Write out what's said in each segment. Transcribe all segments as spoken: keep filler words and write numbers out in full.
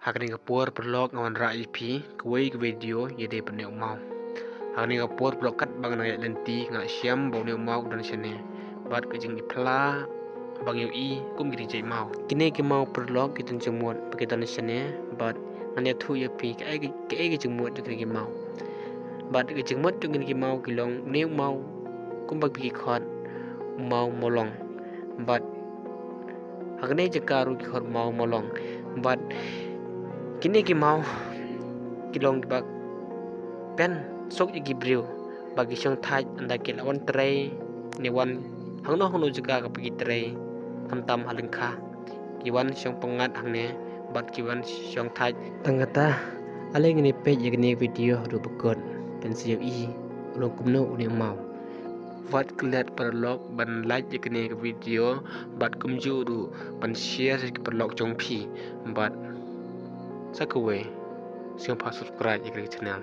Ha kane ka por paralok nga wanrah ïa phi kawei ka video ïadei bad une u maw. Ha kane ka por paralok katba nga nang ïaid lynti nga shem ba une u maw u don shane bad ka jingipla ba ngi ïohi kum ki jait maw. Kine ki maw paralok ki don jingmut ba ki don shane bad ngan ïathuh ïa phi kaei kaei ka jingmut jong kine ki maw. Bad ka jingmut jong kine ki maw ki long une u maw kumba phi ki khot u maw mawlong. Bad ha kane jaka ruh ki khot u maw mawlong. Bad kine ki maw ki long kiba pynsuk ïa ki briew ba ki shong thait ynda ki la wan trei ne wan hangno hangno jaka kaba ki trei, khamtam ha lyngkha ki wan shong pyngngad hangne bad ki wan shong thait. Tang kata, ale ngin ïa peit ïa kane ka video haduh ba kut, phin sa ïohi u long kumno une u maw. Wat klet paralok ban like ïa kane ka video bad kumjuh ruh ban share ïa ki paralok jong phi bad sa kawei sngewbha subscribe ïa kane ka channel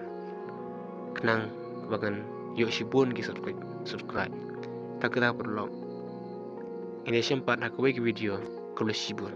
khnang ba ngan ïoh shibun ki subscribe. Tang kata paralok, ngin ïa shem pat ha kawei ka video. Khublei shibun.